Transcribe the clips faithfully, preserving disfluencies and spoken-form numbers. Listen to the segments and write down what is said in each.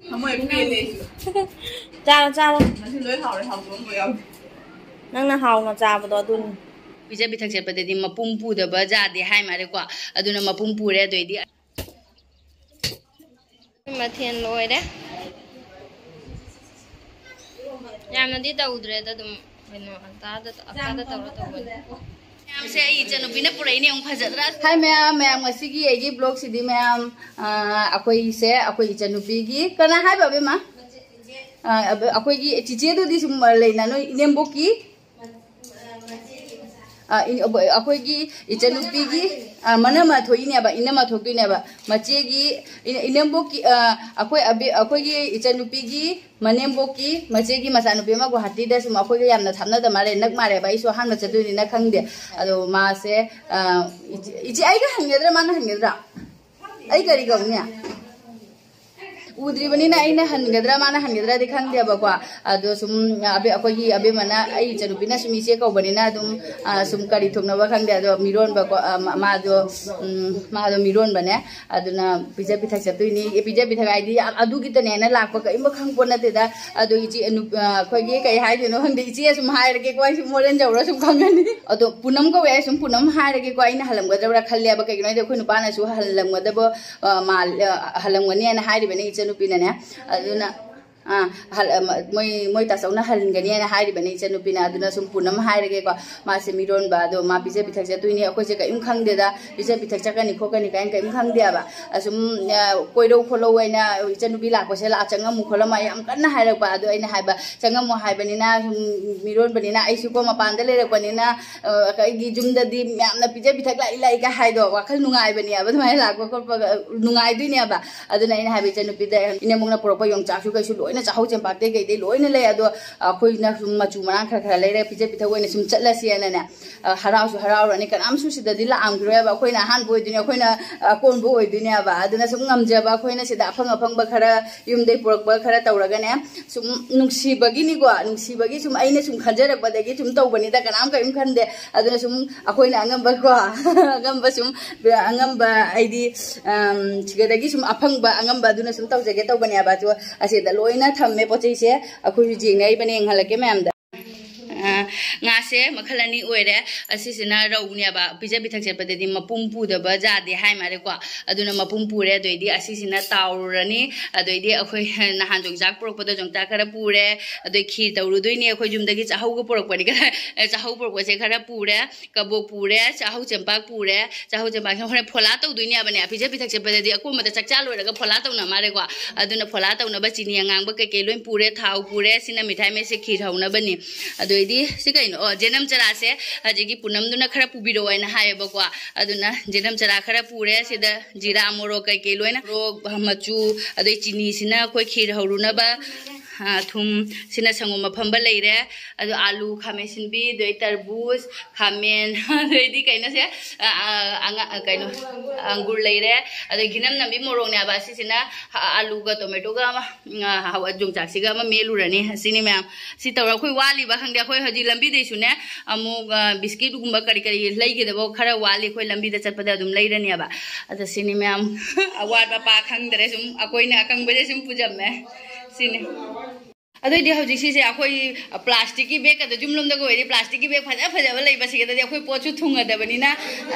ꯊꯃꯣꯏ ꯄꯦꯜꯂꯦ ꯑꯩꯁꯨ꯫ ꯆꯥꯔꯣ, ꯆꯥꯔꯣ꯫ ꯉꯁꯤ ꯂꯣꯏ ꯍꯥꯎꯔꯦ, ꯍꯥꯎꯇꯕ ꯑꯃꯐꯥꯎ ꯌꯥꯎꯗꯦ꯫ ꯅꯪꯅ ꯍꯥꯎꯅ ꯆꯥꯕꯗꯣ ꯑꯗꯨꯅꯤ꯫ ꯄꯤꯖ ꯄꯤꯊꯛ ꯆꯠꯄꯗꯗꯤ ꯃꯄꯨꯝ ꯄꯨꯗꯕ ꯌꯥꯗꯦ ꯍꯥꯏ ꯃꯥꯜꯂꯦꯀꯣ꯫ ꯑꯗꯨꯅ ꯃꯄꯨꯝ ꯄꯨꯔꯦ ꯑꯗꯨꯏꯗꯤ꯫ ꯃꯊꯦꯜ ꯂꯣꯏꯔꯦ꯫ ꯌꯥꯝꯅꯗꯤ ꯇꯧꯗ꯭ꯔꯦꯗ, ꯑꯗꯨꯝ ꯀꯩꯅꯣ, ꯑꯇꯥꯗ, ꯑꯇꯥꯗ ꯇꯧꯔ ꯇꯧꯕꯅꯦ꯫ ꯃꯌꯥꯝꯁꯦ ꯑꯩ ꯏꯆꯟꯅꯨꯄꯤꯅ ꯄꯨꯔꯛꯏꯅꯦ, ꯑꯃꯨꯛ ꯐꯖꯗ꯭ꯔꯥ? ꯍꯥꯏ ꯃꯌꯥꯝ, ꯃꯌꯥꯝ ꯉꯁꯤꯒꯤ ꯑꯩꯒꯤ vlogꯁꯤꯗꯤ ꯃꯌꯥꯝ, ꯑ, ꯑꯩꯈꯣꯏꯁꯦ ꯑꯩꯈꯣꯏ ꯏꯆꯟꯅꯨꯄꯤꯒꯤ, ꯀꯅꯥ ꯍꯥꯏꯕ ꯑꯕꯦꯝꯃ? ꯑ, ꯑꯕ-, ꯑꯩꯈꯣꯏꯒꯤ ꯆꯤꯆꯦꯗꯨꯗꯤ ꯁꯨꯝ ꯂꯩꯅ ꯅꯣꯏ ꯏꯅꯦꯝꯕꯣꯛꯀꯤ ꯑ, ꯏ-, ꯑꯕ-, ꯑꯩꯈꯣꯏꯒꯤ ꯏꯆꯟꯅꯨꯄꯤꯒꯤ, ꯑ, ꯃꯅꯝ ꯑꯃ ꯊꯣꯛꯏꯅꯦꯕ, ꯏꯅꯝ ꯑꯃ ꯊꯣꯛꯇꯣꯏꯅꯦꯕ꯫ ꯃꯆꯦꯒꯤ, ꯏ-, ꯏꯅꯦꯝꯕꯣꯛꯀꯤ, ꯑ, ꯑꯩꯈꯣꯏ ꯑꯕꯦ-, ꯑꯩꯈꯣꯏꯒꯤ ꯏꯆꯟꯅꯨꯄꯤꯒꯤ ꯃꯅꯦꯝꯕꯣꯛꯀꯤ ꯃꯆꯦꯒꯤ ꯃꯆꯥꯅꯨꯄꯤ ꯑꯃ ꯒꯨꯋꯥꯍꯥꯇꯤꯗ ꯁꯨꯝ ꯑꯩꯈꯣꯏꯒ ꯌꯥꯝꯅ ꯊꯥꯞꯅꯗ ꯃꯥꯜꯂꯦ, ꯅꯛ ꯃꯥꯜꯂꯦꯕ꯫ ꯑꯩꯁꯨ ꯑꯍꯥꯟꯕ ꯆꯠꯇꯣꯏꯅꯤꯅ ꯈꯪꯗꯦ꯫ ꯑꯗꯣ ꯃꯥꯁꯦ, ꯑ, ꯏꯆꯦ, ꯏꯆꯦ ꯑꯩꯒ ꯍꯟꯒꯗ꯭ꯔꯥ ꯃꯥꯅ ꯍꯟꯒꯗ꯭ꯔꯥ? ꯑꯩ ꯀꯔꯤ ꯀꯧꯅꯤ? ꯎꯗ꯭ꯔꯤꯕꯅꯤꯅ ꯑꯩꯅ ꯍꯟꯒꯗ꯭ꯔꯥ ꯃꯥꯅ ꯍꯟꯒꯗ꯭ꯔꯥꯗꯤ ꯈꯪꯗꯦꯕꯀꯣ꯫ ꯑꯗꯣ ꯁꯨꯝ ꯑꯕꯦ-, ꯑꯩꯈꯣꯏꯒꯤ ꯑꯕꯦꯝꯃꯅ ꯑꯩ ꯏꯆꯟꯅꯨꯄꯤꯅ ꯁꯨꯝ ꯏꯆꯦ ꯀꯧꯕꯅꯤꯅ ꯑꯗꯨꯝ, ꯑ, ꯁꯨꯝ ꯀꯔꯤ ꯊꯣꯛꯅꯕ ꯈꯪꯗꯦ꯫ ꯑꯗꯣ ꯃꯤꯔꯣꯟꯕꯀꯣ, ꯑ, ꯃ-, ꯃꯥꯗꯣ, ꯎꯝ, ꯃꯥꯗꯣ ꯃꯤꯔꯣꯟꯕꯅꯦ꯫ ꯑꯗꯨꯅ ꯄꯤꯖ ꯄꯤꯊꯛ ꯆꯠꯇꯣꯏꯅꯤ꯫ ꯑꯦ, ꯄꯤꯖ ꯄꯤꯊꯛ ꯍꯥꯏꯗꯤ ꯌꯥꯝ ꯑꯗꯨꯒꯤꯇꯅꯦꯅ ꯂꯥꯛꯄ ꯀꯔꯤꯝꯕ ꯈꯪꯄꯣꯠ ꯅꯠꯇꯦꯗ꯫ ꯑꯗꯣ ꯏꯆꯦ, ꯅꯨ-, ꯑ, ꯑꯩꯈꯣꯏꯒꯤ ꯀꯩ ꯍꯥꯏꯗꯣꯏꯅꯣ ꯈꯪꯗꯦ꯫ ꯏꯆꯦ ꯁꯨꯝ ꯍꯥꯏꯔꯒꯦꯀꯣ, ꯑꯩꯁꯨ ꯃꯣꯔꯦꯟ ꯌꯧꯔ ꯁꯨꯝ ꯈꯪꯒꯅꯤ꯫ ꯑꯗꯣ ꯄꯨꯅꯝ ꯀꯧꯋꯦ, ꯑꯩ ꯁꯨꯝ ꯄꯨꯅꯝ ꯍꯥꯏꯔꯒꯦꯀꯣ꯫ ꯑꯩꯅ ꯍꯜꯂꯝꯒꯗꯕ꯭ꯔꯥ ꯈꯜꯂꯦꯕ, ꯀꯩꯒꯤꯅꯣ ꯍꯥꯏꯗꯤ ꯑꯩꯈꯣꯏ ꯅꯨꯄꯥꯅꯁꯨ ꯍꯜꯂꯝꯒꯗꯕ ꯑ, ꯃꯥ-, ꯑ, ꯍꯜꯂꯝꯒꯅꯤꯅ ꯍꯥꯏꯔꯤꯕꯅꯦ ꯏꯆꯟꯅꯨꯄꯤꯅꯅꯦ꯫ ꯑꯗꯨꯅ, ꯑ, ꯍꯜ-, ꯑ, ꯃ-, ꯃꯣꯏ, ꯃꯣꯏ ꯇꯥꯆꯧꯅ ꯍꯟꯒꯅꯤꯅ ꯍꯥꯏꯔꯤꯕꯅꯦ ꯏꯆꯟꯅꯨꯄꯤꯅ꯫ ꯑꯗꯨꯅ ꯁꯨꯝ ꯄꯨꯅꯝ ꯍꯥꯏꯔꯒꯦꯀꯣ, ꯃꯥꯁꯦ ꯃꯤꯔꯣꯟꯕ, ꯑꯗꯣ ꯃꯥ ꯄꯤꯖ ꯄꯤꯊꯛ ꯆꯠꯇꯣꯏꯅꯤ꯫ ꯑꯩꯈꯣꯏꯁꯦ ꯀꯔꯤꯝ ꯈꯪꯗꯦꯗ, ꯄꯤꯖ ꯄꯤꯊꯛ ꯆꯠꯀꯅꯤ ꯈꯣꯠꯀꯅꯤ ꯀꯥꯏꯅ ꯀꯔꯤꯝ ꯈꯪꯗꯦꯕ꯫ ꯑꯁꯨꯝ, ꯑ, ꯀꯣꯏꯔꯧ ꯈꯣꯠꯂꯧ ꯍꯥꯏꯅ ꯏꯆꯟꯅꯨꯄꯤ ꯂꯥꯛꯄꯁꯦ ꯂꯥꯛ ꯆꯪꯉꯝꯃꯨ ꯈꯣꯠꯂꯝꯃꯨ ꯌꯥꯝ ꯀꯟꯅ ꯍꯥꯏꯔꯛꯄ꯫ ꯑꯗꯣ ꯑꯩꯅ ꯍꯥꯏꯕ, "ꯆꯪꯉꯝꯃꯨ ꯍꯥꯏꯕꯅꯤꯅ, ꯁꯨꯝ ꯃꯤꯔꯣꯟꯕꯅꯤꯅ ꯑꯩꯁꯨꯀꯣ ꯃꯄꯥꯟꯗ ꯂꯩꯔꯛꯄꯅꯤꯅ, ꯑ, ꯑꯩꯒꯤ ꯌꯨꯝꯗꯗꯤ ꯃꯌꯥꯝꯅ ꯄꯤꯖ ꯄꯤꯊꯛ ꯂꯥꯛꯏ ꯂꯥꯛꯏꯒ ꯍꯥꯏꯗꯣ, ꯋꯥꯈꯜ ꯅꯨꯡꯉꯥꯏꯕꯅꯦꯕ ꯑꯗꯨꯃꯥꯏꯅ ꯂꯥꯛꯄ ꯈꯣꯠꯄꯒ ꯅꯨꯡꯉꯥꯏꯗꯣꯏꯅꯦꯕ꯫ ꯑꯗꯨꯅ ꯑꯩꯅ ꯍꯥꯏꯕ, ꯏꯆꯟꯅꯨꯄꯤꯗ ꯏꯅꯦꯝꯕꯣꯛꯅ ꯄꯨꯔꯛꯄ ꯌꯣꯡꯆꯥꯛꯁꯨ ꯀꯩꯁꯨ ꯂꯣꯏꯅ ꯆꯥꯛꯍꯧ ꯆꯦꯡꯄꯥꯛꯇꯩ ꯀꯩꯗꯩ ꯂꯣꯏꯅ ꯂꯩ꯫ ꯑꯗꯣ ꯑꯩꯈꯣꯏꯅ ꯁꯨꯝ ꯃꯆꯨ ꯃꯔꯥꯡ ꯈꯔ ꯈꯔ ꯂꯩꯔꯦ, ꯄꯤꯖ ꯄꯤꯊꯛ ꯑꯣꯏꯅ ꯁꯨꯝ ꯆꯠꯂꯁꯦꯅꯅꯦ꯫ ꯑ, ꯍꯔꯥꯎꯁꯨ ꯍꯔꯥꯎꯔꯅꯤ, ꯀꯅꯥꯝꯁꯨ ꯁꯤꯗꯗꯤ ꯂꯥꯛꯑꯝꯈꯤꯔꯣꯏꯕ꯫ ꯑꯩꯈꯣꯏꯅ ꯑꯍꯥꯟꯕ ꯑꯣꯏꯗꯣꯏꯅꯤ, ꯑꯩꯈꯣꯏꯅ ꯑꯀꯣꯟꯕ ꯑꯣꯏꯗꯣꯏꯅꯦꯕ꯫ ꯑꯗꯨꯅ ꯁꯨꯝ ꯉꯝꯖꯕ ꯑꯩꯈꯣꯏꯅ ꯁꯤꯗ ꯑꯐꯪ ꯑꯐꯪꯕ ꯈꯔ ꯌꯨꯝꯗꯩ ꯄꯨꯔꯛꯄ ꯈꯔ ꯇꯧꯔꯒꯅꯦ, ꯁꯨꯝ ꯅꯨꯡꯁꯤꯕꯒꯤꯅꯤꯀꯣ, ꯅꯨꯡꯁꯤꯕꯒꯤ ꯁꯨꯝ ꯑꯩꯅ ꯁꯨꯝ ꯈꯟꯖꯔꯛꯄꯗꯒꯤ ꯁꯨꯝ ꯇꯧꯕꯅꯤꯗ, ꯀꯅꯥꯝ ꯀꯔꯤꯝ ꯈꯟꯗꯦ꯫ ꯑꯗꯨꯅ ꯁꯨꯝ ꯑꯩꯈꯣꯏꯅ ꯑꯉꯝꯕꯀꯣ, ꯑꯉꯝꯕ ꯁꯨꯝ, ꯑꯉꯝꯕ ꯍꯥꯏꯗꯤ, ꯑꯝ, ꯁꯤꯗꯒꯤ ꯁꯨꯝ ꯑꯐꯪꯕ ꯑꯉꯝꯕ ꯑꯗꯨꯅ ꯁꯨꯝ ꯇꯧꯖꯒꯦ ꯇꯧꯕꯅꯦꯕ꯫ ꯑꯗꯣ ꯑꯁꯤꯗ ꯂꯣꯏꯅ ꯊꯝꯃꯦ ꯄꯣꯠ ꯆꯩꯁꯦ꯫ ꯑꯩꯈꯣꯏꯁꯨ ꯌꯦꯡꯅꯔꯤꯕꯅꯦ, ꯌꯦꯡꯍꯜꯂꯛꯀꯦ ꯃꯌꯥꯝꯗ꯫ ꯑ, ꯉꯥꯁꯦ ꯃꯈꯜ ꯑꯅꯤ ꯑꯣꯏꯔꯦ꯫ ꯑꯁꯤꯁꯤꯅ ꯔꯧꯅꯦꯕ, ꯄꯤꯖ ꯄꯤꯊꯛ ꯆꯠꯄꯗꯗꯤ ꯃꯄꯨꯝ ꯄꯨꯗꯕ ꯌꯥꯗꯦ ꯍꯥꯏ ꯃꯥꯜꯂꯦꯀꯣ꯫ ꯑꯗꯨꯅ ꯃꯄꯨꯝ ꯄꯨꯔꯦ꯫ ꯑꯗꯩꯗꯤ ꯑꯁꯤꯁꯤꯅ ꯇꯥꯎꯔꯨꯔꯅꯤ꯫ ꯑꯗꯩꯗꯤ ꯑꯩꯈꯣꯏ ꯅꯍꯥꯟ ꯌꯣꯡꯆꯥꯛ ꯄꯨꯔꯛꯄꯗꯣ, ꯌꯣꯡꯆꯥꯛ ꯈꯔ ꯄꯨꯔꯦ꯫ ꯑꯗꯩ ꯈꯤꯔ ꯇꯧꯔꯨꯗꯣꯏꯅꯤ꯫ ꯑꯩꯈꯣꯏ ꯌꯨꯝꯗꯒꯤ ꯆꯥꯍꯧꯒ ꯄꯨꯔꯛꯄꯅꯤ, ꯆꯥꯍꯧ ꯄꯨꯔꯛꯄꯁꯦ ꯈꯔ ꯄꯨꯔꯦ꯫ ꯀꯕꯣꯛ ꯄꯨꯔꯦ, ꯆꯥꯍꯧ ꯆꯦꯡꯄꯥꯛ ꯄꯨꯔꯦ꯫ ꯆꯥꯍꯧ ꯆꯦꯡꯄꯥꯛꯁꯦ ꯍꯣꯔꯦꯟ ꯐꯣꯂꯥ ꯇꯧꯗꯣꯏꯅꯦꯕꯅꯦ꯫ ꯄꯤꯖ ꯄꯤꯊꯛ ꯆꯠꯄꯗꯗꯤ ꯑꯀꯣꯟꯕꯗ ꯆꯥꯛ ꯆꯥ ꯂꯣꯏꯔꯒ ꯐꯣꯂꯥ ꯇꯧꯅ ꯃꯥꯜꯂꯦꯀꯣ꯫ ꯑꯗꯨꯅ ꯐꯣꯂꯥ ꯇꯧꯅꯕ ꯆꯤꯅꯤ ꯑꯉꯥꯡꯕ ꯀꯩꯀꯩ ꯂꯣꯏ ꯄꯨꯔꯦ, ꯊꯥꯎ ꯄꯨꯔꯦ꯫ ꯁꯤꯅ ꯃꯤꯊꯥꯏ ꯃꯩꯁꯦ ꯈꯤꯔ ꯍꯧꯅꯕꯅꯤ꯫ ꯑꯗꯩꯗꯤ ꯁꯤ ꯀꯩꯅꯣ? ꯑꯣ, ꯖꯦꯅꯝ ꯆꯔꯥꯁꯦ ꯍꯧꯖꯤꯛꯀꯤ ꯄꯨꯅꯝꯗꯨꯅ ꯈꯔ ꯄꯨꯕꯤꯔꯛꯑꯣ ꯍꯥꯏꯅ ꯍꯥꯏꯌꯦꯕꯀꯣ꯫ ꯑꯗꯨꯅ ꯖꯦꯅꯝ ꯆꯔꯥ ꯈꯔ ꯄꯨꯔꯦ꯫ ꯁꯤꯗ ꯖꯤꯔꯥ, ꯃꯣꯔꯣꯛ ꯀꯩꯀꯩ ꯂꯣꯏꯅ, ꯃꯣꯔꯣꯛ, ꯃꯆꯨ, ꯑꯗꯩ ꯆꯤꯅꯤꯁꯤꯅ ꯑꯩꯈꯣꯏ ꯈꯤꯔ ꯍꯧꯔꯨꯅꯕ, ꯑ, ꯊꯨꯝ, ꯁꯤꯅ ꯁꯪꯒꯣꯝ ꯑꯐꯝꯕ ꯂꯩꯔꯦ꯫ ꯑꯗꯣ ꯑꯥꯂꯨ, ꯈꯥꯃꯦꯟ ꯑꯁꯤꯟꯕꯤ, ꯑꯗꯩ ꯇꯔꯕꯨꯖ, ꯈꯥꯃꯦꯟ, ꯑꯗꯩꯗꯤ ꯀꯩꯅꯣꯁꯦ, ꯑ, ꯑ, ꯑꯉ-, ꯑ, ꯀꯩꯅꯣ, ꯑꯪꯒꯨꯔ ꯂꯩꯔꯦ꯫ ꯑꯗꯩ ꯒꯤꯅꯝ ꯅꯝꯕꯤ ꯃꯣꯔꯣꯛꯅꯦꯕ ꯁꯤꯁꯤꯅ, ꯑ, ꯑꯥꯂꯨꯒ ꯇꯣꯃꯦꯇꯣꯒ ꯑꯃ, ꯎꯝ, ꯑ, ꯍꯋꯥꯏ ꯌꯣꯡꯆꯥꯛꯁꯤꯒ ꯑꯃ ꯃꯦꯠꯂꯨꯔꯅꯤ꯫ ꯑꯁꯤꯅꯤ ꯃꯌꯥꯝ꯫ ꯁꯤ ꯇꯧꯔ ꯑꯩꯈꯣꯏ ꯋꯥꯠꯂꯤꯕ ꯈꯪꯗꯦ꯫ ꯑꯩꯈꯣꯏ ꯍꯧꯖꯤꯛ ꯂꯝꯕꯤꯗꯩꯁꯨꯅꯦ ꯑꯃꯨꯛ, ꯑ, ꯕꯤꯁꯀꯤꯠꯀꯨꯝꯕ ꯀꯔꯤ ꯀꯔꯤ ꯂꯩꯒꯗꯕ ꯈꯔ ꯋꯥꯠꯂꯤ꯫ ꯑꯩꯈꯣꯏ ꯂꯝꯕꯤꯗ ꯆꯠꯄꯗ ꯑꯗꯨꯝ ꯂꯩꯔꯅꯦꯕ꯫ ꯑꯗ ꯁꯤꯅꯤ ꯃꯌꯥꯝ꯫ ꯑꯋꯥꯠ ꯑꯄꯥ ꯈꯪꯗ꯭ꯔꯦ, ꯁꯨꯝ ꯑꯩꯈꯣꯏꯅ ꯑꯀꯪꯕꯁꯦ ꯁꯨꯝ ꯄꯨꯖꯝꯃꯦ꯫ ꯁꯤꯅꯤ꯫ ꯑꯗꯨꯑꯣꯏꯗꯤ ꯍꯧꯖꯤꯛ ꯁꯤꯁꯦ ꯑꯩꯈꯣꯏ ꯄ꯭ꯂꯥꯁꯇꯤꯛꯀꯤ ꯕꯦꯒ ꯑꯗ ꯌꯨꯝꯂꯣꯝꯗꯒ ꯑꯣꯏꯔꯗꯤ ꯄ꯭ꯂꯥꯁꯇꯤꯛꯀꯤ ꯕꯦꯒ ꯐꯖ ꯐꯖꯕ ꯂꯩꯕ, ꯁꯤꯒꯗꯗꯤ ꯑꯩꯈꯣꯏ ꯄꯣꯠꯁꯨ ꯊꯨꯡꯉꯗꯕꯅꯤꯅ,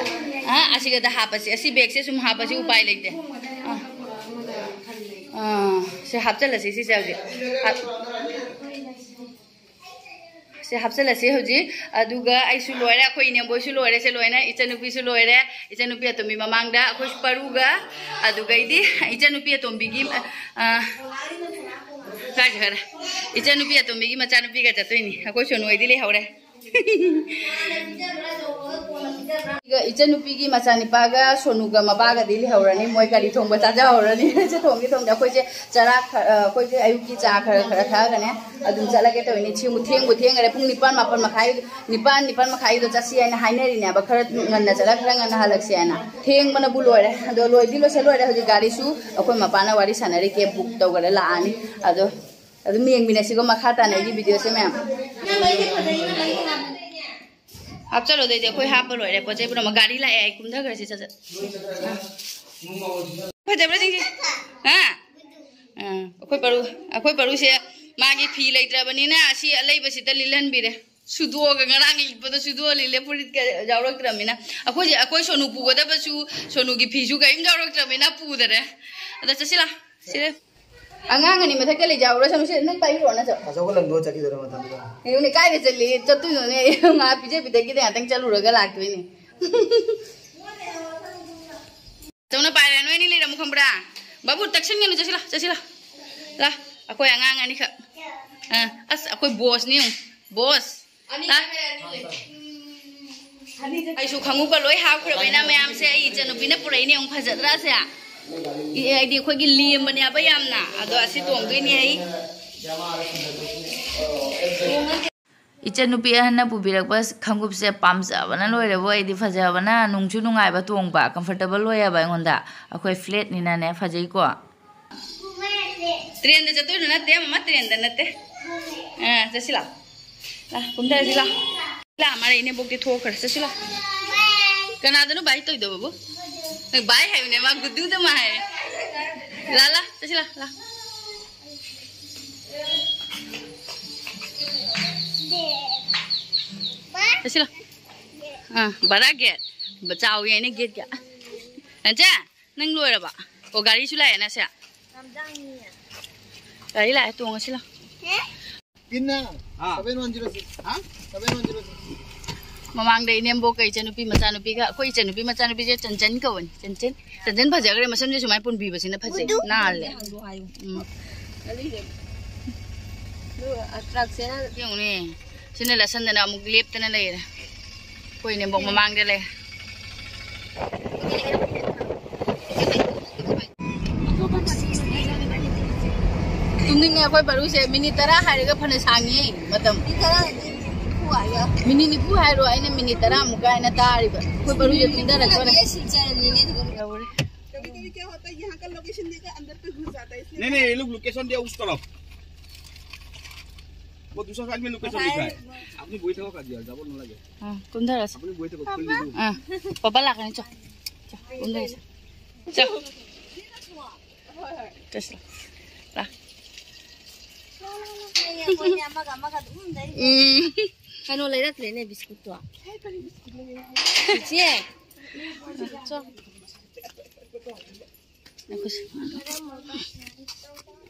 ꯑ, ꯑꯁꯤꯒꯗ ꯍꯥꯞꯄꯁꯤ꯫ ꯑꯁꯤ ꯕꯦꯒꯁꯦ ꯁꯨꯝ ꯍꯥꯞꯄꯁꯤ, ꯎꯄꯥꯏ ꯂꯩꯇꯦ꯫ ꯑ, ꯑ, ꯁꯤ ꯍꯥꯞꯆꯜꯂꯁꯤ ꯁꯤꯁꯦ ꯍꯧꯖꯤꯛ꯫ ꯍꯥꯞ-, ꯁꯤ ꯍꯥꯞꯆꯜꯂꯁꯤ ꯍꯧꯖꯤꯛ꯫ ꯑꯗꯨꯒ ꯑꯩꯁꯨ ꯂꯣꯏꯔꯦ, ꯑꯩꯈꯣꯏ ꯏꯅꯦꯝꯕꯣꯏꯁꯨ ꯂꯣꯏꯔꯦ, ꯁꯦ ꯂꯣꯏꯅ, ꯏꯆꯟꯅꯨꯄꯤꯁꯨ ꯂꯣꯏꯔꯦ꯫ ꯏꯆꯟꯅꯨꯄꯤ ꯑꯇꯣꯝꯕꯤ ꯃꯃꯥꯡꯗ, ꯑꯩꯈꯣꯏꯁꯨ ꯄꯔꯨꯒ, ꯑꯗꯨꯒꯩꯗꯤ ꯏꯆꯟꯅꯨꯄꯤ ꯑꯇꯣꯝꯕꯤꯒꯤ, ꯑ, ꯀꯥꯏ ꯆꯠꯈ꯭ꯔꯦ? ꯏꯆꯟꯅꯨꯄꯤ ꯑꯇꯣꯝꯕꯤꯒꯤ ꯃꯆꯥꯅꯨꯄꯤꯒ ꯆꯠꯇꯣꯏꯅꯤ꯫ ꯑꯩꯈꯣꯏ ꯁꯣꯅꯨ ꯍꯣꯏꯗꯤ ꯂꯩꯍꯧꯔꯦ꯫ ꯏꯆꯟꯅꯨꯄꯤꯒꯤ ꯃꯆꯥꯅꯤꯄꯥꯒ ꯁꯣꯅꯨꯒ ꯃꯄꯥꯒꯗꯤ ꯂꯩꯍꯧꯔꯅꯤ, ꯃꯣꯏ ꯒꯥꯔꯤ ꯊꯣꯡꯕ ꯆꯥꯖꯍꯧꯔꯅꯤ꯫ ꯆꯦ ꯊꯣꯡꯒꯦ ꯊꯣꯡꯗꯦ, ꯑꯩꯈꯣꯏꯁꯦ ꯆꯔꯥ ꯈ-, ꯑ, ꯑꯩꯈꯣꯏꯁꯦ ꯑꯌꯨꯛꯀꯤ ꯆꯥ ꯈꯔ ꯈꯔ ꯊꯛꯑꯒꯅꯦ ꯑꯗꯨꯝ ꯆꯠꯂꯒꯦ ꯇꯧꯔꯤꯅꯤ꯫ ꯊꯦꯡꯕꯨ ꯊꯦꯡꯕꯨ ꯊꯦꯡꯈꯔꯦ, ꯄꯨꯡ ꯅꯤꯄꯥꯟ ꯃꯥꯄꯟ ꯃꯈꯥꯏ, ꯅꯤꯄꯥꯟ ꯅꯤꯄꯥꯟ ꯃꯈꯥꯏꯗꯣ ꯆꯠꯁꯤ ꯍꯥꯏꯅ ꯍꯥꯏꯅꯔꯤꯅꯦꯕ, ꯈꯔ ꯉꯟꯅ ꯆꯠꯂꯒ ꯈꯔ ꯉꯟꯅ ꯍꯜꯂꯛꯁꯤ ꯍꯥꯏꯅ꯫ ꯊꯦꯡꯕꯅꯕꯨ ꯂꯣꯏꯔꯦ, ꯑꯗꯣ ꯂꯣꯏꯗꯤ ꯂꯣꯏꯁꯤꯜ ꯂꯣꯏꯔꯦ꯫ ꯍꯧꯖꯤꯛ ꯒꯥꯔꯤꯁꯨ ꯑꯩꯈꯣꯏ ꯃꯄꯥꯅ ꯋꯥꯔꯤ ꯁꯥꯟꯅꯔꯤ, ꯀꯦꯕ ꯕꯨꯛ ꯇꯧꯈꯔꯦ, ꯂꯥꯛꯑꯅꯤ꯫ ꯑꯗꯣ ꯑꯗꯨꯝ ꯌꯦꯡꯃꯤꯟꯅꯁꯤꯀꯣ ꯃꯈꯥ ꯇꯥꯅ ꯑꯩꯒꯤ ꯚꯤꯗꯤꯑꯣꯁꯦ ꯃꯌꯥꯝ꯫ ꯍꯥꯞꯆꯜꯂꯣ, ꯑꯗꯩꯗꯤ ꯑꯩꯈꯣꯏ ꯍꯥꯞꯄ ꯂꯣꯏꯔꯦ, ꯄꯣꯠ ꯆꯩ ꯄꯨꯝꯅꯃꯛ꯫ ꯒꯥꯔꯤ ꯂꯥꯛꯑꯦ, ꯑꯩ ꯀꯨꯝꯊꯈ꯭ꯔꯁꯤ ꯁꯠ ꯁꯠ꯫ ꯑꯥ꯫ ꯐꯖꯕ꯭ꯔꯥ ꯁꯤꯡꯁꯦ? ꯍꯥ? ꯑꯥ, ꯑꯩꯈꯣꯏ ꯄꯔꯨ, ꯑꯩꯈꯣꯏ ꯄꯔꯨꯁꯦ ꯃꯥꯒꯤ ꯐꯤ ꯂꯩꯇ꯭ꯔꯕꯅꯤꯅ ꯑꯁꯤ ꯑꯂꯩꯕꯁꯤꯗ ꯂꯤꯠꯍꯟꯕꯤꯔꯦ꯫ ꯁꯨꯗꯣꯛꯑꯒ, ꯉꯔꯥꯡ ꯂꯤꯠꯄꯗꯣ ꯁꯨꯗꯣꯛꯑ ꯂꯤꯠꯂꯦ, ꯐꯨꯔꯤꯠꯀ ꯌꯥꯎꯔꯛꯇ꯭ꯔꯕꯅꯤꯅ꯫ ꯑꯩꯈꯣꯏꯁꯦ, ꯑꯩꯈꯣꯏ ꯁꯣꯅꯨ ꯄꯨꯒꯗꯕꯁꯨ ꯁꯣꯅꯨꯒꯤ ꯐꯤꯁꯨ ꯀꯔꯤꯝ ꯌꯥꯎꯔꯛꯇ꯭ꯔꯕꯅꯤꯅ ꯄꯨꯗꯔꯦ꯫ ꯑꯗ ꯆꯠꯁꯤꯂꯥ, ꯁꯤꯗ꯫ ꯑꯉꯥꯡ ꯑꯅꯤ ꯃꯊꯛꯇ ꯂꯩꯖꯍꯧꯔꯣ, ꯁꯣꯝꯁꯦ ꯅꯪ ꯄꯥꯏꯕꯤꯔꯛꯑꯣ ꯅꯠꯇ꯭ꯔꯣ? ꯑꯆꯧꯕ ꯂꯪꯗꯣ ꯆꯠꯈꯤꯗꯣꯏꯔꯣ ꯃꯊꯟꯇ? ꯌꯦꯡꯉꯨꯅꯦ, ꯀꯥꯏꯗ ꯆꯠꯂꯤ? ꯆꯠꯇꯣꯏꯅꯣꯅꯦ? ꯉꯥ ꯄꯤꯖ ꯄꯤꯊꯛꯈꯤꯗ ꯉꯥꯛꯇꯪ ꯆꯠꯂꯨꯔꯒ ꯂꯥꯛꯇꯣꯏꯅꯦ꯫ ꯆꯧꯅ ꯄꯥꯏꯔꯦ, ꯅꯣꯏ ꯑꯅꯤ ꯂꯩꯔꯝꯃꯨ ꯈꯪꯕ꯭ꯔꯥ? ꯕꯥꯕꯨ, ꯇꯛꯁꯟꯒꯅꯨ, ꯆꯠꯁꯤꯂꯥ, ꯆꯠꯁꯤꯂꯥ꯫ ꯂꯥ, ꯑꯩꯈꯣꯏ ꯑꯉꯥꯡ ꯑꯅꯤꯈꯛ꯫ ꯑꯥ, ꯑꯁ, ꯑꯩꯈꯣꯏ ꯕꯣꯁꯅꯤ ꯌꯦꯡꯉꯨ, ꯕꯣꯁ꯫ ꯑꯅꯤ ꯂꯥ꯫ ꯆꯠꯈ꯭ꯔꯦ, ꯑꯅꯤ ꯂꯩ꯫ ꯑꯩꯁꯨ ꯈꯣꯡꯎꯞꯀ ꯂꯣꯏ ꯍꯥꯞꯈ꯭ꯔꯕꯅꯤꯅ ꯃꯌꯥꯝꯁꯦ ꯑꯩ ꯏꯆꯟꯅꯨꯄꯤꯅ ꯄꯨꯔꯛꯏꯅꯦ, ꯑꯃꯨꯛ ꯐꯖꯗ꯭ꯔꯥ ꯁꯦ? ꯏ-, ꯍꯥꯏꯗꯤ ꯑꯩꯈꯣꯏꯒꯤ ꯂꯦꯝꯕꯅꯦꯕ ꯌꯥꯝꯅ, ꯑꯗꯣ ꯑꯁꯤ ꯇꯣꯡꯗꯣꯏꯅꯦ ꯑꯩ꯫ ꯏꯆꯟꯅꯨꯄꯤ ꯑꯍꯟꯅ ꯄꯨꯕꯤꯔꯛꯄ ꯈꯣꯡꯎꯞꯁꯦ ꯄꯥꯝꯖꯕꯅ ꯂꯣꯏꯔꯦꯕꯣ꯫ ꯑꯩꯗꯤ ꯐꯖꯕꯅ, ꯅꯨꯡꯁꯨ ꯅꯨꯡꯉꯥꯏꯕ ꯇꯣꯡꯕ, ꯀꯝꯐꯔꯇꯦꯕꯜ ꯑꯣꯏꯌꯦꯕ ꯑꯩꯉꯣꯟꯗ꯫ ꯑꯩꯈꯣꯏ ꯐ꯭ꯂꯦꯠꯅꯤꯅꯅꯦ, ꯐꯖꯩꯀꯣ꯫ ꯇ꯭ꯔꯦꯟꯗ ꯆꯠꯇꯣꯏꯔꯣ? ꯅꯠꯇꯦ ꯃꯃꯥ, ꯇ꯭ꯔꯦꯟꯗ ꯅꯠꯇꯦ꯫ ꯑꯥ, ꯆꯠꯁꯤ ꯂꯥꯛꯑꯣ꯫ ꯂꯥ, ꯀꯨꯝꯊꯔꯁꯤ ꯂꯥꯛꯑꯣ꯫ ꯂꯥ, ꯃꯥꯔꯦ, ꯏꯅꯦꯝꯕꯣꯛꯇꯤ ꯊꯣꯛꯈ꯭ꯔꯦ꯫ ꯆꯠꯁꯤ ꯂꯥꯛꯑꯣ꯫ ꯀꯅꯥꯗꯅꯣ ꯕꯥꯏ ꯇꯧꯗꯕꯕꯨ? ꯅꯪ ꯕꯥꯏ ꯍꯥꯏꯌꯨꯅꯦ, ꯃꯥ ꯒꯨꯗꯨꯗ ꯃꯥ ꯍꯥꯏ꯫ ꯂꯥ, ꯂꯥ, ꯆꯠꯁꯤ ꯂꯥ, ꯂꯥ꯫ ꯆꯠꯁꯤ ꯂꯥ꯫ ꯑꯥ, ꯕꯔꯥ ꯒꯦꯠ꯫ ꯆꯥꯎꯋꯤ ꯍꯥꯏꯅ ꯒꯦꯠꯀ꯫ ꯑꯟꯆꯥ, ꯅꯪ ꯂꯣꯏꯔꯕ? ꯑꯣ, ꯒꯥꯔꯤꯁꯨ ꯂꯥꯛꯑꯦ ꯅꯁꯦ꯫ ꯒꯥꯔꯤ ꯂꯥꯛꯑꯦ, ꯇꯣꯡꯉꯁꯤ ꯂꯥꯎ꯫ ꯄꯤꯟꯅ ꯑꯥ꯫ Seven one zero six꯫ ꯍꯥ? Seven one zero six꯫ ꯃꯃꯥꯡꯗ ꯏꯅꯦꯝꯕꯣꯛꯀ ꯏꯆꯟꯅꯨꯄꯤ ꯃꯆꯥꯅꯨꯄꯤꯒ, ꯑꯩꯈꯣꯏ ꯏꯆꯟꯅꯨꯄꯤ ꯃꯆꯥꯅꯨꯄꯤꯁꯦ ꯆꯟꯆꯟ ꯀꯧꯕꯅꯤ꯫ ꯆꯟꯆꯟ, ꯆꯟꯆꯟ ꯐꯖꯈ꯭ꯔꯦ, ꯃꯁꯝꯁꯦ ꯁꯨꯃꯥꯏꯅ ꯄꯨꯟꯕꯤꯕꯁꯤꯅ ꯐꯖꯩ, ꯎꯗꯨ꯫ ꯅꯥꯜꯂꯦ꯫ ꯎꯝ꯫ ꯑꯗꯨꯏꯅꯦ꯫ ꯑꯗꯨꯒ ꯑꯇ꯭ꯔꯥꯛꯁꯦꯅ ꯌꯦꯡꯉꯨꯅꯦ, ꯁꯤꯅ ꯂꯁꯟꯗꯅ ꯑꯃꯨꯛ ꯂꯦꯞꯇꯅ ꯂꯩꯔꯦ꯫ ꯑꯩꯈꯣꯏ ꯅꯦꯝꯕꯣꯛ ꯃꯃꯥꯡꯗ ꯂꯩ꯫ ꯇꯨꯝꯅꯤꯡꯉꯦ꯫ ꯑꯩꯈꯣꯏ ꯕꯥꯔꯨꯁꯦ ꯃꯤꯅꯤꯠ ꯇꯔꯥ ꯍꯥꯏꯔꯒ ꯐꯅ ꯁꯥꯡꯉꯤ ꯃꯇꯝ꯫ ꯃꯤꯅꯤꯠ ꯅꯤꯐꯨ ꯍꯥꯏꯔꯣ, ꯑꯩꯅ ꯃꯤꯅꯤꯠ ꯇꯔꯥꯃꯨꯛ ꯀꯥꯏꯅ ꯇꯥꯔꯤꯕ꯫ ꯑꯩꯈꯣꯏ ꯕꯥꯔꯨꯁꯦ ꯇꯨꯝꯊꯔꯛꯇꯣꯔꯦ꯫ ꯌꯧꯔꯦ꯫ कभी कभी क्या होता है, यहाँ का लोकेशन देकर अंदर पे घुस जाता है, इसलिए नहीं, नहीं, ये लोग लोकेशन दिया उस तरफ। वो दूसरा साइड में लोकेशन लिखा है। আপুনি বহি থাকক আজি আৰু, যাব নালাগে। অ, কোন ঠাইত আছে? আপুনি বহি থাকক, খুলি দিব। অ, পাপা লাগ নে? চ, চ, কোন ঠাইত আছে? চ। চ, চ। লা। ꯎꯝ꯫ ꯀꯩꯅꯣ ꯂꯩꯔꯛꯇ꯭ꯔꯦꯅꯦ, ꯕꯤꯁꯀꯨꯠꯇꯣ꯫ ꯏꯆꯦ꯫ ꯆꯣ꯫ ꯉꯥꯏꯈꯣꯁꯦ꯫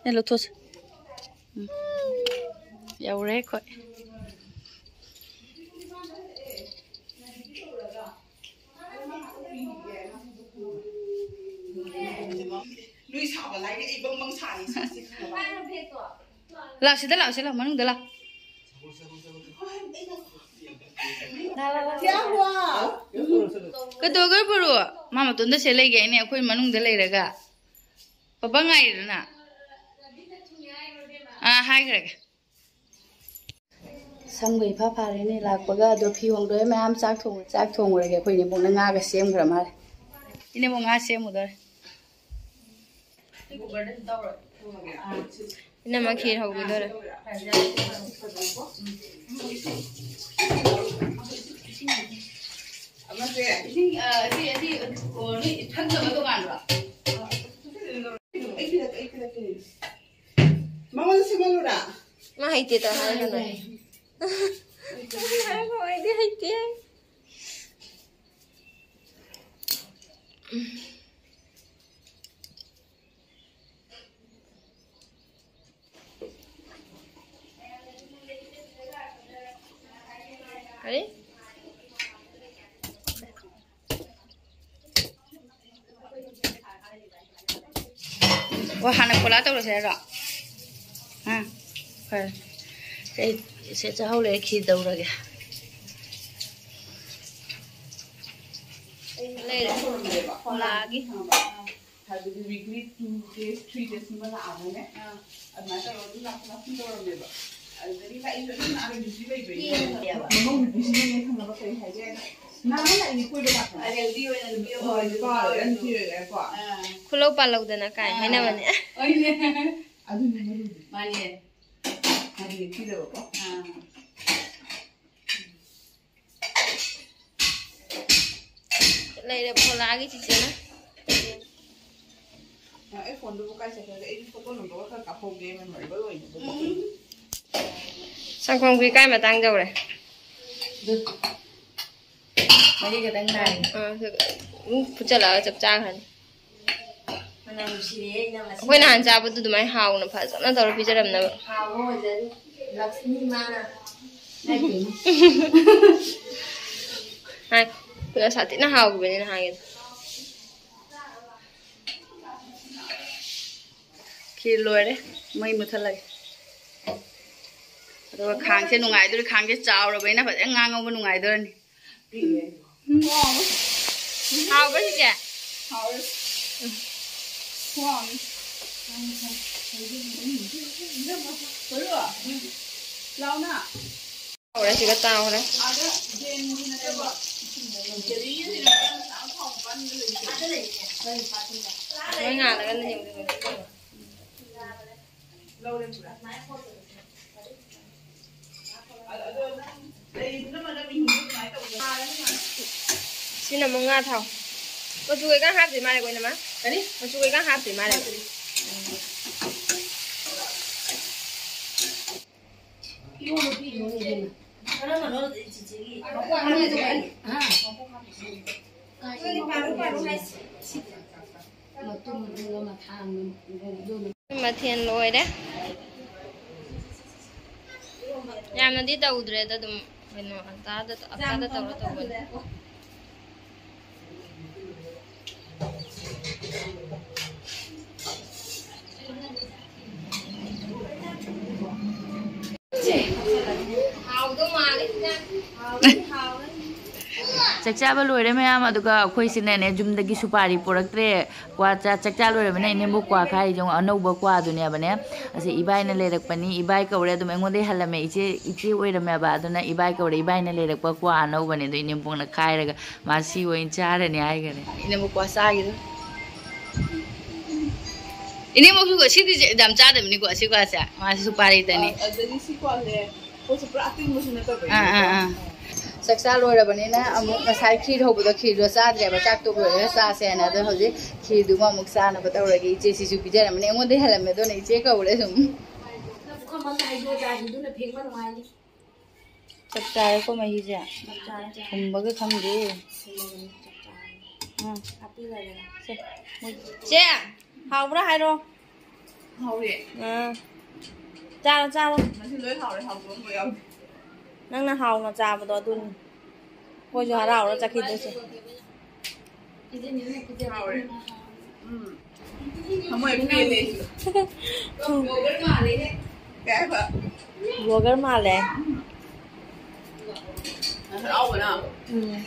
ꯑꯦ, ꯂꯧꯊꯣꯛꯁꯦ꯫ ꯎꯝ꯫ ꯌꯧꯔꯦ ꯑꯩꯈꯣꯏ꯫ ꯅꯣꯏ ꯁꯥꯕ ꯂꯥꯏꯔꯤ, ꯑꯩ ꯕꯪ ꯕꯪ ꯁꯥꯔꯤ, ꯁꯤꯁꯤ ꯈꯪꯉꯕ? ꯂꯥꯛꯑꯣ, ꯁꯤꯗ ꯂꯥꯛꯑꯣ, ꯁꯤꯗ ꯂꯥꯛꯑꯣ, ꯃꯅꯨꯡꯗ ꯂꯥꯛꯑꯣ꯫ ꯀꯩꯗꯧꯒꯦ ꯕꯨꯔꯨ? ꯃꯥ ꯃꯇꯣꯟꯗ ꯁꯦ ꯂꯩꯒꯦ ꯍꯥꯏꯅꯦ, ꯑꯩꯈꯣꯏ ꯃꯅꯨꯡꯗ ꯂꯩꯔꯒ꯫ ꯄꯥꯄꯥ ꯉꯥꯏꯔꯤꯔꯣ ꯅꯪ? ꯑꯥ, ꯍꯥꯏꯈ꯭ꯔꯒꯦ꯫ ꯁꯝꯒ ꯏꯐꯥ ꯐꯥꯔꯦꯅꯦ ꯂꯥꯛꯄꯒ꯫ ꯑꯗꯣ ꯐꯤ ꯍꯣꯡꯗꯣꯛꯑꯦ ꯃꯌꯥꯝ, ꯆꯥꯛ ꯊꯣꯡꯉꯦ꯫ ꯆꯥꯛ ꯊꯣꯡꯉꯨꯔꯒꯦ꯫ ꯑꯩꯈꯣꯏ ꯏꯅꯦꯝꯕꯣꯛꯅ ꯉꯥꯒ ꯁꯦꯝꯈ꯭ꯔ ꯃꯥꯜꯂꯦ꯫ ꯏꯅꯦꯝꯕꯣꯛ ꯉꯥ ꯁꯦꯝꯃꯨꯗꯣꯔꯦ꯫ ꯏꯅꯝꯃ ꯈꯦꯔ ꯍꯧꯕꯤꯗꯣꯔꯦ꯫ ꯑꯃꯁꯦ ꯏꯁꯤꯡ, ꯑ, ꯑꯁꯤ, ꯑꯁꯤ, ꯑꯣ, ꯅꯣꯏ ꯊꯛꯅꯕ ꯇꯣꯉꯥꯟꯕ꯭ꯔꯣ? ꯑꯩ ꯄꯤꯔꯛꯀꯦ, ꯑꯩ ꯄꯤꯔꯛꯀꯦ꯫ ꯃꯉꯣꯟꯗ ꯁꯦꯝꯍꯜꯂꯨꯔꯥ? ꯃꯥ ꯍꯩꯇꯦ ꯇꯧ ꯍꯥꯏꯔꯒꯅꯨ꯫ ꯍꯥꯏꯔꯒ ꯑꯩꯗꯤ ꯍꯩꯇꯦ꯫ ꯀꯔꯤ? ꯑꯣ, ꯍꯥꯟꯅ ꯐꯣꯂꯥ ꯇꯧꯔꯁꯦ ꯍꯥꯏꯔꯣ? ꯑꯥ, ꯐꯔꯦ꯫ ꯑꯩ ꯁꯦ ꯆꯥꯍꯧ ꯂꯩꯔꯦ, ꯈꯤꯔ ꯇꯧꯔꯒꯦ꯫ ꯂꯩꯔꯦ꯫ ꯇꯧꯔꯝꯃꯦꯕ꯫ ꯐꯣꯂꯥꯒꯤ꯫ ꯈꯪꯉꯕ? ꯍꯥꯏꯕꯗꯤ weekly two days, three days ꯀꯨꯝꯕ ꯂꯥꯛꯑꯒꯅꯦ꯫ ꯑꯥ꯫ ꯑꯗꯨꯃꯥꯏꯅ ꯇꯧꯔꯒ ꯑꯗꯨꯝ ꯂꯥꯛꯊꯣꯛ ꯂꯥꯛꯁꯤꯟ ꯇꯧꯔꯝꯃꯦꯕ꯫ ꯑꯗꯨꯗꯒꯤ ꯂꯥꯛꯏꯁꯨ ꯑꯗꯨꯝ ꯂꯥꯛꯑꯒ ꯅꯨꯄꯤ ꯂꯩꯕꯩꯅꯦ꯫ ꯌꯦꯡꯗꯦꯕ꯫ ꯃꯃꯧ ꯅꯨꯄꯤꯁꯤꯅꯅꯦ ꯈꯪꯉꯕ ꯀꯩ ꯍꯥꯏꯒꯦ ꯍꯥꯏꯗ, ꯅꯍꯥꯟ ꯂꯥꯛꯏꯅꯦ ꯀꯣꯏꯕ ꯂꯥꯛꯄ꯫ ꯑꯗꯩ ꯅꯨꯄꯤ ꯑꯣꯏꯅ ꯅꯨꯄꯤ ꯑꯃ ꯍꯣꯏ, ꯅꯨꯄꯥ ꯑꯣꯏꯔꯦ, ꯅꯨꯄꯤ ꯑꯣꯏꯔꯦꯀꯣ꯫ ꯑꯥ꯫ ꯈꯨꯂꯧ ꯄꯥꯜꯂꯧꯗꯅ ꯀꯥꯏ ꯑꯥ꯫ ꯍꯥꯏꯅꯕꯅꯦ꯫ ꯍꯣꯏꯅꯦ꯫ ꯑꯗꯨꯅꯦ ꯃꯔꯨꯗꯤ꯫ ꯃꯥꯅꯦ꯫ ꯍꯥꯏꯗꯤ ꯄꯤꯗꯕꯀꯣ꯫ ꯑꯥ꯫ ꯂꯩꯔꯦ ꯐꯣꯂꯥꯒꯤ ꯆꯤꯆꯦꯅ꯫ ꯑꯩ ꯐꯣꯟꯗꯨꯕꯨ ꯀꯥꯏ ꯆꯠꯈ꯭ꯔꯒꯦ? ꯑꯩꯁꯨ ꯐꯣꯇꯣ ꯅꯝꯕꯔ ꯈꯔ ꯀꯥꯞꯍꯧꯒꯦ, ꯃꯦꯃꯣꯔꯦꯕꯜ ꯑꯣꯏꯅꯕ꯫ ꯎꯝ꯫ ꯁꯪꯒꯣꯝ ꯈ꯭ꯋꯤꯀꯥꯏ ꯃꯇꯥꯡ ꯌꯧꯔꯦ꯫ ꯑꯗꯨ ꯃꯔꯤ ꯈꯛꯇꯪ ꯉꯥꯏꯔꯦ꯫ ꯑꯥ, ꯁꯤ ꯑꯗꯨꯝ ꯐꯨꯠꯆꯜꯂꯒ ꯆꯞ ꯆꯥꯈ꯭ꯔꯅꯤ꯫ ꯃꯅꯝ ꯅꯨꯡꯁꯤꯔꯦꯍꯦ, ꯏꯅꯝꯃ꯫ ꯑꯩꯈꯣꯏ ꯅꯍꯥꯟ ꯆꯥꯕꯗꯨ ꯑꯗꯨꯃꯥꯏꯅ ꯍꯥꯎꯅ ꯐꯖꯅ ꯇꯧꯔ ꯄꯤꯖꯔꯝꯅꯕ꯫ ꯍꯥꯎꯕ ꯑꯣꯏꯖꯔꯤ꯫ ꯂꯛꯁꯃꯤ ꯃꯥꯅ꯫ ꯍꯥꯏ, ꯁꯥꯊꯤꯅ ꯍꯥꯎꯈꯤꯕꯅꯤ ꯅꯍꯥꯟꯒꯤꯗꯣ꯫ ꯈꯤꯔ ꯂꯣꯏꯔꯦ, ꯃꯩ ꯃꯨꯠꯊꯠꯂꯒꯦ꯫ ꯑꯗꯨꯒ ꯈꯥꯡꯁꯦ ꯅꯨꯡꯉꯥꯏꯗꯣꯔꯤ, ꯈꯥꯡꯁꯦ ꯆꯥꯎꯔꯕꯅꯤꯅ ꯐꯖꯅ ꯉꯥꯡꯉꯧꯕ ꯅꯨꯡꯉꯥꯏꯗꯣꯔꯅꯤ꯫ ꯍꯥꯎꯕ꯭ꯔꯥ ꯆꯤꯆꯦ? ꯍꯥꯎꯔꯦ꯫ ꯈꯨꯍꯥꯎ ꯑꯃ꯫ ꯂꯥꯎꯅ꯫ ꯍꯧꯔꯦ, ꯁꯤꯒ ꯇꯥꯎꯈ꯭ꯔꯦ꯫ ꯂꯣꯏ ꯉꯥꯜꯂꯒ ꯂꯩꯍꯧꯔꯦ꯫ ꯁꯤꯅ ꯑꯃꯨꯛ ꯉꯥ ꯊꯥꯎ꯫ ꯃꯆꯨ ꯀꯩꯀꯥ ꯍꯥꯞꯇ꯭ꯔꯤ ꯃꯥꯜꯂꯦꯀꯣ, ꯏꯅꯝꯃ? ꯀꯔꯤ? ꯃꯆꯨ ꯀꯩꯀꯥ ꯍꯥꯞꯇ꯭ꯔꯤ ꯃꯥꯜꯂꯦ꯫ ꯍꯥꯞꯇ꯭ꯔꯤ꯫ ꯏꯔꯣꯟꯕ ꯄꯤꯈ꯭ꯔꯣꯅꯦ, ꯏꯕꯦꯝꯃ꯫ ꯀꯔꯝꯕꯅꯣ ꯆꯤꯆꯦꯒꯤ? ꯃꯀꯣꯛ ꯍꯥꯞꯄꯤꯗꯣ ꯀꯔꯤ? ꯍꯥ? ꯃꯇꯨꯝ ꯃꯇꯨꯝꯒ ꯃꯊꯥ ꯑꯃ ꯃꯇꯨꯝ꯫ ꯃꯊꯦꯜ ꯂꯣꯏꯔꯦ꯫ ꯌꯥꯝꯅꯗꯤ ꯇꯧꯗ꯭ꯔꯦꯗ, ꯑꯗꯨꯝ ꯀꯩꯅꯣ ꯑꯇꯥꯗ, ꯑꯇꯥꯗ ꯇꯧꯔ ꯇꯧꯕꯅꯦ꯫ ꯍꯥꯎꯗꯧ ꯃꯥꯜꯂꯦ ꯍꯤꯟꯖꯥꯡ꯫ ꯍꯥꯎꯔꯅꯤ, ꯍꯥꯎꯔꯅꯤ꯫ ꯆꯥꯛ ꯆꯥꯕ ꯂꯣꯏꯔꯦ ꯃꯌꯥꯝ꯫ ꯑꯗꯨꯒ ꯑꯩꯈꯣꯏꯁꯤꯅꯅꯦ, ꯌꯨꯝꯗꯒꯤ ꯁꯨꯄꯥꯔꯤ ꯄꯨꯔꯛꯇ꯭ꯔꯦ꯫ ꯀ꯭ꯋꯥ ꯆꯥ-, ꯆꯥꯛ ꯆꯥ ꯂꯣꯏꯔꯕꯅꯦ꯫ ꯏꯅꯦꯝꯕꯣꯛ ꯀ꯭ꯋꯥ ꯈꯥꯏꯔꯤꯁꯦ ꯑꯃꯨꯛ ꯑꯅꯧꯕ ꯀ꯭ꯋꯥꯗꯨꯅꯦꯕꯅꯦ꯫ ꯑꯁꯤ ꯏꯕꯥꯏꯅ ꯂꯩꯔꯛꯄꯅꯤ꯫ ꯏꯕꯥꯏ ꯀꯧꯔꯦ ꯑꯗꯨꯝ꯫ ꯑꯩꯉꯣꯟꯗꯩ ꯍꯜꯂꯝꯃꯦ꯫ ꯏꯆꯦ, ꯏꯆꯦ ꯑꯣꯏꯔꯝꯃꯦꯕ꯫ ꯑꯗꯨꯅ ꯏꯕꯥꯏ ꯀꯧꯔꯦ꯫ ꯏꯕꯥꯏꯅ ꯂꯩꯔꯛꯄ ꯀ꯭ꯋꯥ ꯑꯅꯧꯕꯅꯦ꯫ ꯑꯗꯨ ꯏꯅꯦꯝꯕꯣꯛꯅ ꯈꯥꯏꯔꯒ ꯃꯥ ꯁꯤ ꯑꯣꯏꯅ ꯆꯥꯔꯅꯤ ꯍꯥꯏꯈꯔꯦ꯫ ꯏꯅꯦꯝꯕꯣꯛ ꯀ꯭ꯋꯥ ꯆꯥꯈꯤꯗꯣ꯫ ꯏꯅꯦꯝꯕꯣꯛꯁꯨ ꯁꯤꯗꯤ ꯌꯥꯝ ꯆꯥꯗꯕꯅꯤꯀꯣ, ꯑꯁꯤ ꯀ꯭ꯋꯥꯁꯦ꯫ ꯃꯥꯁꯤ ꯁꯨꯄꯥꯔꯤꯗꯅꯤ꯫ ꯑ, ꯑꯗꯒꯤ ꯁꯤ ꯀ꯭ꯋꯥꯁꯦ ꯄꯣꯠꯁꯦ ꯄꯨꯔꯥ ꯑꯇꯤꯡꯕꯁꯨ ꯅꯠꯇꯕꯅꯤꯅꯀꯣ꯫ ꯑꯥ, ꯑꯥ, ꯑꯥ꯫ ꯆꯥꯛ ꯆꯥ ꯂꯣꯏꯔꯕꯅꯤꯅ ꯑꯃꯨꯛ ꯉꯁꯥꯏ ꯈꯤꯔ ꯍꯧꯕꯗꯣ, ꯈꯤꯔꯗꯣ ꯆꯥꯗ꯭ꯔꯦꯕ꯫ ꯆꯥꯛ ꯇꯣꯛ ꯂꯣꯏꯔꯒ ꯆꯥꯁꯦꯅ꯫ ꯑꯗꯣ ꯍꯧꯖꯤꯛ ꯈꯤꯔꯗꯨꯃ ꯑꯃꯨꯛ ꯆꯥꯅꯕ ꯇꯧꯔꯒꯦ꯫ ꯏꯆꯦꯁꯤꯁꯨ ꯄꯤꯖꯔꯝꯕꯅꯦ꯫ ꯑꯩꯉꯣꯟꯗꯩ ꯍꯜꯂꯝꯃꯦ꯫ ꯑꯗꯨꯅ ꯏꯆꯦ ꯀꯧꯔꯦ ꯁꯨꯝ꯫ ꯆꯥꯛ ꯆꯥꯔꯦꯀꯣ ꯃꯍꯤꯁꯦ꯫ ꯆꯥꯔꯦ, ꯆꯥꯔꯦ꯫ ꯊꯨꯝꯕꯒ ꯈꯪꯗꯦ꯫ ꯊꯨꯝꯃꯕꯅꯤ, ꯆꯞ ꯆꯥꯔꯦ꯫ ꯑꯥ꯫ ꯍꯥꯞꯄꯤꯔꯒꯦ꯫ ꯁꯦ, ꯃꯣꯏ ꯆꯦ! ꯍꯥꯎꯕ꯭ꯔꯥ ꯍꯥꯏꯔꯣ꯫ ꯍꯥꯎꯔꯦ꯫ ꯑꯥ꯫ ꯆꯥꯔꯣ, ꯆꯥꯔꯣ꯫ ꯉꯁꯤ ꯂꯣꯏ ꯍꯥꯎꯔꯦ, ꯍꯥꯎꯇꯕ ꯑꯝꯐꯥꯎ ꯌꯥꯎꯗꯦ꯫ ꯅꯪꯅ ꯍꯥꯎꯅ ꯆꯥꯕꯗꯣ ꯑꯗꯨꯅꯤ꯫ ꯑꯩꯈꯣꯏꯁꯨ ꯍꯔꯥꯎꯔ ꯆꯠꯈꯤꯗꯣꯏꯁꯦ꯫ ꯍꯥꯎꯔꯦ꯫ ꯎꯝ꯫ ꯊꯃꯣꯏ ꯄꯦꯜꯂꯦ ꯑꯩꯁꯨ꯫ ꯀꯩ ꯍꯥꯏꯕ? Vlogger ꯃꯥꯜꯂꯦ꯫ ꯎꯝ꯫ ꯍꯔꯥꯎꯕꯅ꯫ ꯎꯝ꯫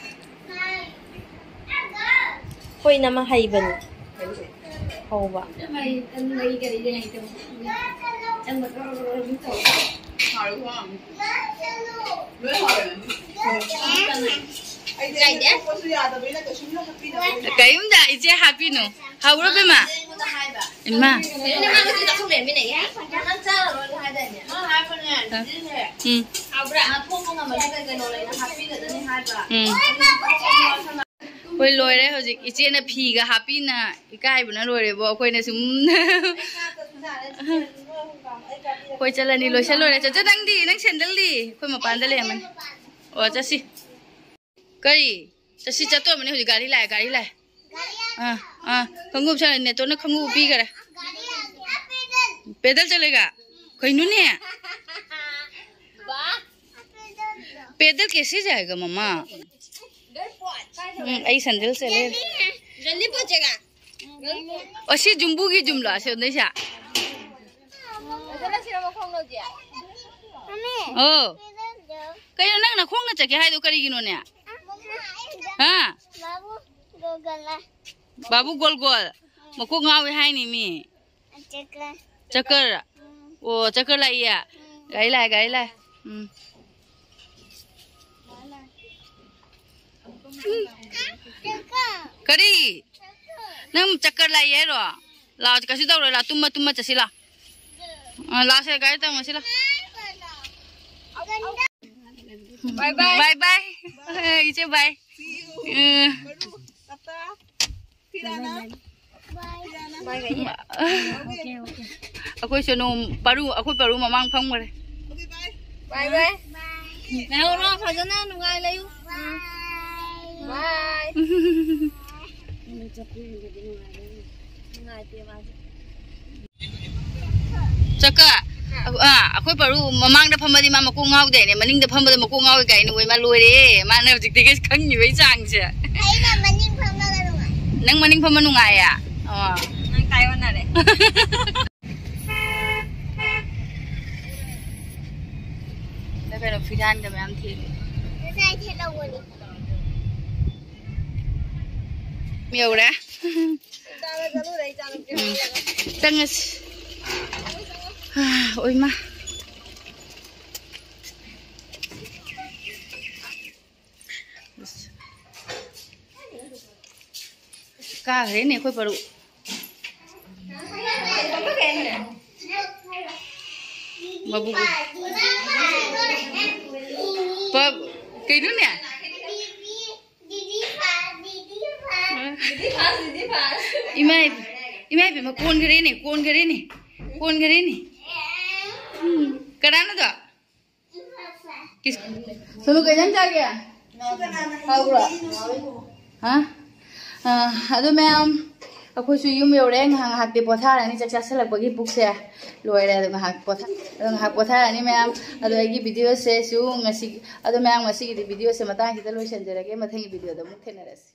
ꯑꯩꯈꯣꯏ ꯏꯅꯝꯃ ꯍꯩꯕꯅꯤ꯫ ꯍꯧꯕ꯫ ꯍꯥꯎꯔꯦ, ꯍꯥꯎꯔꯦ꯫ ꯂꯣꯏ ꯍꯥꯎꯔꯦ꯫ ꯑꯩꯗꯤ ꯀꯥꯏꯗꯦ꯫ ꯑꯇꯣꯞꯄꯁꯨ ꯌꯥꯗꯕꯅꯤꯅ ꯀꯩꯁꯨꯝ ꯍꯥꯞꯄꯤꯗꯕꯅꯦ꯫ ꯀꯔꯤꯝꯇ ꯏꯆꯦ ꯍꯥꯞꯄꯤꯅꯨ꯫ ꯍꯧꯔꯣ ꯕꯦꯝꯃ꯫ ꯏꯃꯥ꯫ ꯀꯩꯅꯣꯅꯦ ꯃꯥ ꯉꯁꯤ ꯆꯥꯛꯈꯨꯝ ꯂꯩꯔꯝꯃꯤꯅꯦ꯫ ꯅꯪ ꯆꯥꯔꯔꯣꯏ ꯍꯥꯏꯗꯥꯏꯅꯦ? ꯃꯥ ꯍꯥꯏꯕꯅꯦ꯫ ꯎꯝ꯫ ꯍꯥꯎꯕ꯭ꯔꯥ? ꯃꯥ ꯊꯣꯡꯕ ꯉꯝꯃꯗꯤ ꯀꯩ ꯀꯩꯅꯣ ꯂꯩꯅ ꯍꯥꯞꯄꯤꯒꯗꯕꯅꯤ ꯍꯥꯏꯕ꯫ ꯎꯝ꯫ ꯍꯣꯏ, ꯂꯣꯏꯔꯦ ꯍꯧꯖꯤꯛ꯫ ꯏꯆꯦꯅ ꯐꯤꯒ ꯍꯥꯞꯄꯤꯅ ꯏꯀꯥꯏꯕꯅ ꯂꯣꯏꯔꯦꯕꯣ꯫ ꯑꯩꯈꯣꯏꯅ ꯁꯨꯝ ꯍꯣꯏ, ꯆꯠꯂꯅꯤ꯫ ꯂꯣꯏꯁꯜ ꯂꯣꯏꯔꯦ꯫ ꯆꯠꯆ ꯅꯪꯗꯤ? ꯅꯪ ꯁꯦꯟꯗꯜꯗꯤ? ꯑꯩꯈꯣꯏ ꯃꯄꯥꯟꯗ ꯂꯩꯔꯝꯃꯅꯤ꯫ ꯑꯣ, ꯆꯠꯁꯤ꯫ ꯀꯔꯤ? ꯆꯠꯁꯤ, ꯆꯠꯇꯣꯔꯕꯅꯤ ꯍꯧꯖꯤꯛ꯫ ꯒꯥꯔꯤ ꯂꯥꯛꯑꯦ, ꯒꯥꯔꯤ ꯂꯥꯛꯑꯦ꯫ ꯑꯥ, ꯑꯥ, ꯈꯣꯡꯎꯞ ꯁꯥ-, ꯅꯦꯇꯣꯟꯅ ꯈꯣꯡꯎꯞ ꯄꯤꯈꯔꯦ꯫ ꯄꯦꯗꯜ ꯆꯠꯂꯦꯒ? ꯀꯩꯅꯣꯅꯦ? ꯄꯦꯗꯜ ꯀꯦꯁꯦ ꯖꯥꯏꯒ ꯃꯃꯥ? ꯎꯝ, ꯑꯩ ꯁꯦꯟꯗꯜ ꯆꯠꯂꯦ꯫ ꯑꯁꯤ ꯖꯨꯝꯕꯨꯒꯤ ꯖꯨꯝꯂꯣ ꯑꯁꯣꯝꯗꯩꯁꯦ? ꯑꯣ꯫ ꯀꯩꯅꯣ ꯅꯪ ꯅꯈꯣꯡꯅ ꯆꯠꯀꯦ ꯍꯥꯏꯗꯣ ꯀꯔꯤꯒꯤꯅꯣꯅꯦ? ꯍꯥ? ꯕꯥꯕꯨ ꯒꯣꯜ ꯒꯣꯜ ꯂꯥꯛ꯫ ꯕꯥꯕꯨ ꯒꯣꯜ ꯒꯣꯜ꯫ ꯃꯀꯣꯛ ꯉꯥꯎꯋꯦ ꯍꯥꯏꯅꯤ ꯃꯤ꯫ ꯆꯀꯔ꯫ ꯆꯀꯔ? ꯎꯝ꯫ ꯑꯣ, ꯆꯀꯔ ꯂꯥꯛꯏꯌꯦ? ꯎꯝ꯫ ꯒꯥꯔꯤ ꯂꯥꯛꯑꯦ, ꯒꯥꯔꯤ ꯂꯥꯛꯑꯦ꯫ ꯎꯝ꯫ ꯆꯀꯔ꯫ ꯀꯔꯤ? ꯆꯀꯔ꯫ ꯅꯪ ꯆꯀꯔ ꯂꯥꯛꯏ ꯍꯥꯏꯔꯣ? ꯂꯥꯛꯑꯣ, ꯀꯩꯁꯨ ꯇꯧꯔꯣꯏ, ꯂꯥꯛꯑꯣ, ꯇꯨꯝꯃ ꯇꯨꯝꯃ ꯆꯠꯁꯤ, ꯂꯥꯛꯑꯣ꯫ ꯑ, ꯂꯥꯛꯑꯣꯁꯦ, ꯒꯥꯔꯤ ꯇꯣꯡꯉꯁꯤ, ꯂꯥꯛꯑꯣ꯫ ꯕꯥꯏ ꯕꯥꯏ꯫ ꯕꯥꯏ ꯕꯥꯏ꯫ ꯏꯆꯦ ꯕꯥꯏ꯫ ꯎꯝ꯫ ꯑꯩꯈꯣꯏꯁꯨ ꯅꯣꯡ ꯄꯔꯨ, ꯑꯩꯈꯣꯏ ꯄꯔꯨ ꯃꯃꯥꯡ ꯐꯝꯈꯔꯦ꯫ ꯕꯥꯏ ꯕꯥꯏ꯫ ꯂꯩꯍꯧꯔꯣ, ꯐꯖꯅ ꯅꯨꯡꯉꯥꯏ ꯂꯩꯌꯨ꯫ ꯕꯥꯏ꯫ ꯅꯨꯡꯉꯥꯏꯇꯦ ꯃꯥꯁꯨ꯫ ꯆꯀ, ꯑ, ꯑꯩꯈꯣꯏ ꯄꯔꯨ ꯃꯃꯥꯡꯗ ꯐꯝꯃꯗꯤ ꯃꯥ ꯃꯀꯣꯛ ꯉꯥꯎꯗꯦꯅꯦ, ꯃꯅꯤꯡꯗ ꯐꯝꯕꯗ ꯃꯀꯣꯛ ꯉꯥꯎꯋꯦ ꯀꯥꯏꯅ, ꯑꯣꯏ ꯃꯥ ꯂꯣꯏꯔꯦ꯫ ꯃꯥꯅ ꯍꯧꯖꯤꯛꯇꯒꯤ ꯈꯪꯉꯤꯕꯩ ꯆꯥꯡꯁꯦ꯫ ꯑꯩꯅ ꯃꯅꯤꯡ ꯐꯝꯃꯒ ꯅꯨꯡꯉꯥꯏ꯫ ꯅꯪ ꯃꯅꯤꯡ ꯐꯝꯕ ꯅꯨꯡꯉꯥꯏꯌꯦ? ꯑꯣ꯫ ꯅꯪ ꯇꯥꯏ ꯑꯣꯟꯅꯔꯦ꯫ ꯅꯪ ꯀꯩꯅꯣ ꯐꯤꯔꯥꯟꯒ ꯃꯌꯥꯝ ꯊꯦꯡꯉꯦ꯫ ꯉꯁꯥꯏ ꯊꯦꯠꯍꯧꯕꯅꯤ꯫ ꯌꯧꯔꯦ꯫ ꯎꯝ꯫ ꯆꯪꯉꯁꯤ꯫ ꯑꯣꯏꯃ꯫ ꯀꯥꯈ꯭ꯔꯦꯅꯦ ꯑꯩꯈꯣꯏ ꯄꯔꯨ꯫ ꯃꯕꯨꯛ꯫ ꯄ-, ꯀꯩꯅꯣꯅꯦ? ꯏꯃꯥ ꯏꯕꯦꯝ-, ꯏꯃꯥ ꯏꯕꯦꯝꯃ, ꯀꯣꯟꯈꯔꯦꯅꯦ, ꯀꯣꯟꯈꯔꯦꯅꯦ, ꯀꯣꯟꯈꯔꯦꯅꯦ꯫ ꯎꯝ, ꯀꯅꯥꯅꯣꯗꯣ? ꯀꯤꯁ-, ꯁꯣꯅꯨ, ꯀꯩ ꯏꯟꯖꯥꯡ ꯆꯥꯒꯦ? ꯍꯥꯎꯕ꯭ꯔꯣ? ꯍꯥ? ꯑ, ꯑꯗꯨ ꯃꯌꯥꯝ, ꯑꯩꯈꯣꯏꯁꯨ ꯌꯨꯝ ꯌꯧꯔꯦ꯫ ꯉꯥꯏꯍꯥꯛ ꯉꯥꯏꯍꯥꯛꯇꯤ ꯄꯣꯊꯥꯔꯅꯤ꯫ ꯆꯥꯛ ꯆꯥꯁꯜꯂꯛꯄꯒꯤ ꯄꯨꯛꯁꯦ ꯂꯣꯏꯔꯦ꯫ ꯑꯗꯨ ꯉꯥꯏꯍꯥꯛ ꯄꯣꯊꯥ-, ꯑꯗꯨ ꯉꯥꯏꯍꯥꯛ ꯄꯣꯊꯥꯔꯅꯤ ꯃꯌꯥꯝ꯫ ꯑꯗꯣ ꯑꯩꯒꯤ videoꯁꯦꯁꯨ ꯉꯁꯤ, ꯑꯗꯣ ꯃꯌꯥꯝ, ꯉꯁꯤꯒꯤꯗꯤ videoꯁꯦ ꯃꯇꯥꯡꯁꯤꯗ ꯂꯣꯏꯁꯤꯟꯖꯔꯒꯦ꯫ ꯃꯊꯪꯒꯤ videoꯗ ꯑꯃꯨꯛ ꯊꯦꯡꯅꯔꯁꯤ꯫